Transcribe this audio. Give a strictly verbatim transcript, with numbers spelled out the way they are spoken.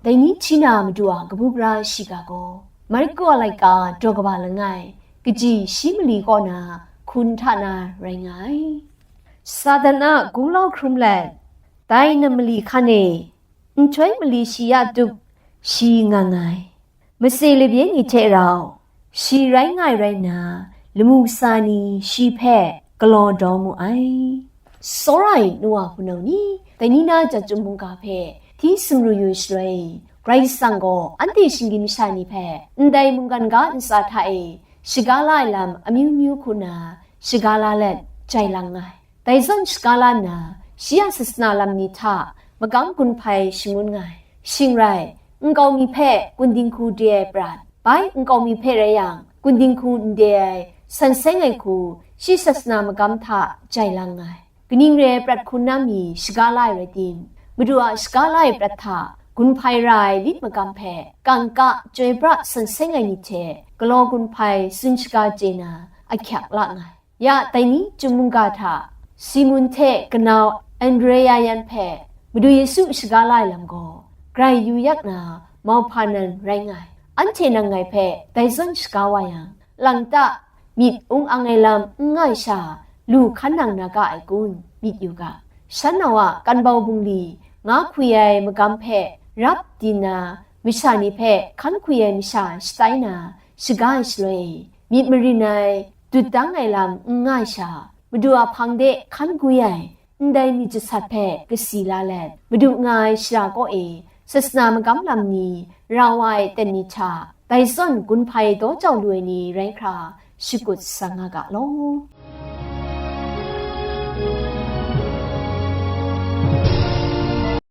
Dai ni hti na Madu a kabu gara shiga gaw, Mariko a laika daw kaba langai, kaji shi mali kaw na hkun hta na rai nga ai. Satan a gunglau hkrum let, dai nam mali hkan e, nhtoi mali shi ya tup, shi nga nga ai. Mase labye ni hte rau, shi rai nga ai rai nna, lamu kasa ni shi hpe galaw daw mu ai. Tsawra ai nu wa hpunau ni, dai ni na chyum mungga hpe hti sumru yu shaloi, Karai Kasang gaw anhte shinggyim masha ni hpe ndai mungkan ga ntsa hta e shaga la ai lam amyu myu hku na shaga la let jai lang nga ai. Dai zawn shaga la nna, shi a sasana lam ni hta magam gun hpai shangun nga ai. Shing rai, nkau mi hpe kun dinghku de ai prat, bai nkau mi hpe rai yang, kun dinghku n de ai, san seng ai hku, shi sasana magam hta jai lang nga ai. Kaning re ai prat hku na mi shaga la ai rai tim, Madu a shaga la ai prat hta gun hpai ra ai lit magam hpe, kangka, chyoi pra, san seng ai ni hte galaw gun hpai tsun shaga chye na, ahkyak la nga ai. Ya, dai ni chyum mungga hta, Simun hte kanau Andrea yan hpe Madu Yesu shaga la ai lam gaw, grai yu yak na mauhpa nan rai nga ai. Anhte nang ngai hpe dai zawn shaga wa yang, lang ta, myit ung ang ai lam n nga ai sha, lu hkan nang na ga ai kun, myit yu ga. Shan nau a kanbau bungli nga hkwi ai magam hpe rap di nna, masha ni hpe hkan hkwi ai masha shatai na, shaga ai shaloi, myit marin ai, dut dang ai lam n nga ai sha, Madu a hpang de hkan gwi ai, ndai myit jasat hpe kasi la let, Madu nga ai shara kaw e, sasana magam lam ni, ra wa ai aten ni hta, dai zawn gun hpai daw jau lu ai ni rai hkra, shakut sa nga ga law.